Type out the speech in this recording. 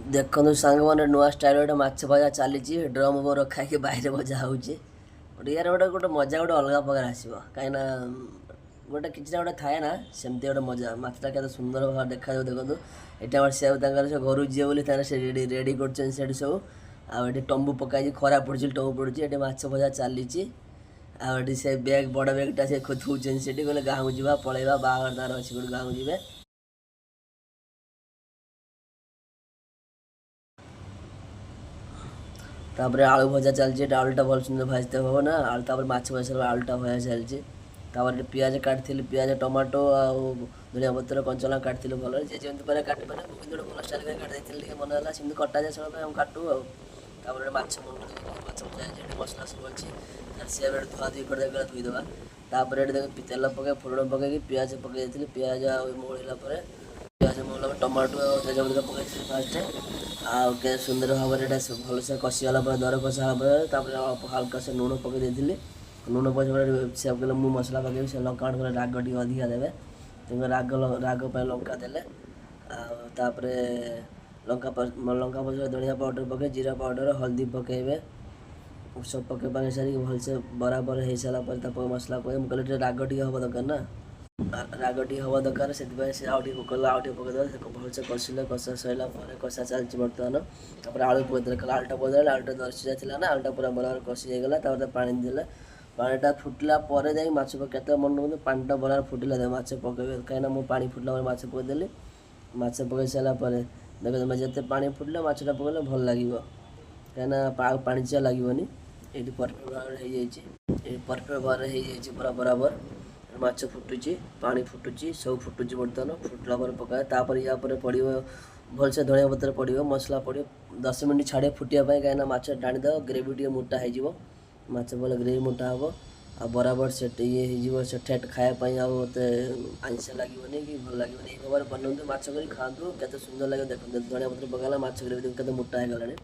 ଦେଖନ୍ତୁ ସାଙ୍ଗମାନେ, ନୂଆ ଷ୍ଟାଇଲ୍ ଗୋଟେ ମାଛ ଭଜା ଚାଲିଛି। ଡ୍ରମ୍ ଉପରେ ରଖା ହେଇକି ବାଇରେ ଭଜା ହେଉଛି। ଗୋଟେ ୟାର ଗୋଟେ ଗୋଟେ ମଜା ଗୋଟେ ଅଲଗା ପ୍ରକାର ଆସିବ, କାହିଁକିନା ଗୋଟେ କିଛି ନା ଗୋଟେ ଥାଏ ନା, ସେମିତି ଗୋଟେ ମଜା। ମାଛଟା କେତେ ସୁନ୍ଦର ଭାବରେ ଦେଖାଯାଉ ଦେଖନ୍ତୁ। ଏଠି ଆମର ସେ ତାଙ୍କର ସେ ଘରକୁ ଯିବେ ବୋଲି ତାଙ୍କର ସେ ରେଡ଼ି ରେଡ଼ି କରୁଛନ୍ତି ସେଠି ସବୁ। ଆଉ ଏଠି ତମ୍ବୁ ପକାଇଛି, ଖରା ପଡ଼ୁଛି, ତମ୍ବୁ ପଡ଼ୁଛି। ଏଠି ମାଛ ଭଜା ଚାଲିଛି। ଆଉ ଏଠି ସେ ବ୍ୟାଗ୍, ବଡ଼ ବ୍ୟାଗ୍ଟା ସେ ଥୋଉଛନ୍ତି ସେଠି। କହିଲେ ଗାଁକୁ ଯିବା, ପଳେଇବା, ବାହାଘର ତାର ଅଛି ଗୋଟେ, ଗାଁକୁ ଯିବେ। ତାପରେ ଆଳୁ ଭଜା ଚାଲିଛି। ଏଠି ଆଳୁଟା ଭଲ ସୁନ୍ଦର ଭାଜିତେ ହେବ ନା ଆଳୁ। ତାପରେ ମାଛ ଭଜା ସାରିଲା, ଆଳୁଟା ଭଜା ଚାଲିଛି। ତାପରେ ଏଠି ପିଆଜ କାଟିଥିଲି, ପିଆଜ, ଟମାଟୋ ଆଉ ଧନିଆ ପତ୍ର, କଞ୍ଚା ଲଙ୍କା କାଟିଥିଲି ଭଲରେ। ଯିଏ ଯେମିତି ପାରେ କାଟିପାରେ, ମୁଁ କିନ୍ତୁ ଗୋଟେ ଭଲ ଷ୍ଟାଇଲ୍ କରି କାଟି ଦେଇଥିଲି। ଟିକେ ମନେ ହେଲା ସେମିତି କଟାଯାଏ ସବୁବେଳେ, ଆମେ କାଟୁ। ଆଉ ତାପରେ ମାଛ ମୁଣ୍ଡ, ମାଛ ଭଜା ହେଇଛି। ଏଠି ମସଲା ସବୁ ଅଛି। ସିଏ ଏବେ ଧୁଆ ଧୁଇ କରିଦେଇ ଧୋଇଦେବା। ତାପରେ ଏଠି ଦେଖ, ତେଲ ପକାଇ, ଫୁଟଣ ପକାଇକି ପିଆଜ ପକାଇ ଦେଇଥିଲି। ପିଆଜ ଆଉ ମଉଳିଲା ପରେ, ପିଆଜ ମଉଳିଲା ପରେ ଟମାଟୋ ଆଉ ତେଜପତ୍ର ପକାଇଥିଲି ଫାଷ୍ଟ। ଆଉ କେତେ ସୁନ୍ଦର ଭାବରେ ଏଇଟା ଭଲସେ କଷିଗଲା ପରେ, ଦର କଷା ହେଲା ପରେ, ତାପରେ ଅଳ୍ପ ହାଲକା ସେ ଲୁଣ ପକାଇ ଦେଇଥିଲି। ଲୁଣ ପକାଇ ପରେ ସେ କହିଲେ ମୁଁ ମସଲା ପକାଇବି। ସେ ଲଙ୍କା କହିଲେ ରାଗ ଟିକେ ଅଧିକା ଦେବେ, ତେଣୁ ରାଗ ରାଗ ପାଇଁ ଲଙ୍କା ଦେଲେ। ଆଉ ତାପରେ ଲଙ୍କା ଲଙ୍କା ପଛରେ ଧନିଆ ପାଉଡ଼ର ପକାଇ, ଜିରା ପାଉଡ଼ର, ହଳଦୀ ପକାଇବେ। ସବୁ ପକାଇ ପକାଇ ସାରିକି ଭଲସେ ବରାବର ହେଇସାରିଲା ପରେ ତାପରେ ମସଲା ପକାଇ। ମୁଁ କହିଲି ଟିକେ ରାଗ ଟିକେ ହେବା ଦରକାର ନା, ରାଗ ଟିକେ ହେବା ଦରକାର, ସେଥିପାଇଁ ସେ ଆଉ ଟିକେ କହିଲା ଆଉ ଟିକେ ପକାଇଦେବା। ସେ ଭଲସେ କଷିଲେ। କଷା ସରିଲା ପରେ, କଷା ଚାଲିଛି ବର୍ତ୍ତମାନ। ତାପରେ ଆଳୁ ପକାଇଦେଲେ। କହିଲେ ଆଳୁଟା ପକାଇଦେଲେ, ଆଳୁଟା ଦରସି ଯାଇଥିଲା ନା, ଆଳୁଟା ପୁରା ବରାବର କଷି ହେଇଗଲା। ତାପରେ ପାଣି ଦେଲେ। ପାଣିଟା ଫୁଟିଲା ପରେ ଯାଇ ମାଛ। କେତେ ମନେ ରଖନ୍ତୁ, ପାଣିଟା ବରାବର ଫୁଟିଲା ଯାଇ ମାଛ ପକାଇବେ। କାହିଁକିନା ମୁଁ ପାଣି ଫୁଟିଲା ପରେ ମାଛ ପକାଇଦେଲି। ମାଛ ପକାଇ ସାରିଲା ପରେ ଦେଖନ୍ତୁ, ଯେତେ ପାଣି ଫୁଟିଲେ ମାଛଟା ପକାଇଲେ ଭଲ ଲାଗିବ, କାହିଁକିନା ଆଉ ପାଣିଚିଆ ଲାଗିବନି। ଏଇଠି ପରଫେକ୍ଟ ଭାବରେ ହେଇଯାଇଛି। ଏଇଠି ପରଫେକ୍ଟ ଭାବରେ ହେଇଯାଇଛି ପୁରା ବରାବର। ମାଛ ଫୁଟୁଛି, ପାଣି ଫୁଟୁଛି, ସବୁ ଫୁଟୁଛି ବର୍ତ୍ତମାନ। ଫୁଟିଲା ପରେ ପକାଏ। ତାପରେ ୟା ପରେ ପଡ଼ିବ ଭଲସେ ଧନିଆ ପତ୍ର ପଡ଼ିବ, ମସଲା ପଡ଼ିବ। 10 ମିନିଟ୍ ଛାଡ଼ିବ ଫୁଟିବା ପାଇଁ, କାହିଁକିନା ମାଛ ଟାଣିଦେବ, ଗ୍ରେଭି ଟିକେ ମୋଟା ହେଇଯିବ। ମାଛ ପଡ଼ିଲେ ଗ୍ରେଭି ମୋଟା ହେବ ଆଉ ବରାବର ସେଠି ଇଏ ହେଇଯିବ। ସେଠି ଖାଇବା ପାଇଁ ଆଉ ଏତେ ଆଇଁଷ ଲାଗିବନି କି ଭଲ ଲାଗିବନି। ଏଇ ଭାବରେ ବନାନ୍ତୁ, ମାଛ କରି ଖାଆନ୍ତୁ, କେତେ ସୁନ୍ଦର ଲାଗିବ ଦେଖନ୍ତୁ। ଧନିଆ ପତ୍ର ପକାଇଲା, ମାଛ ଗ୍ରେଭି କେତେ ମୋଟା ହେଇଗଲାଣି।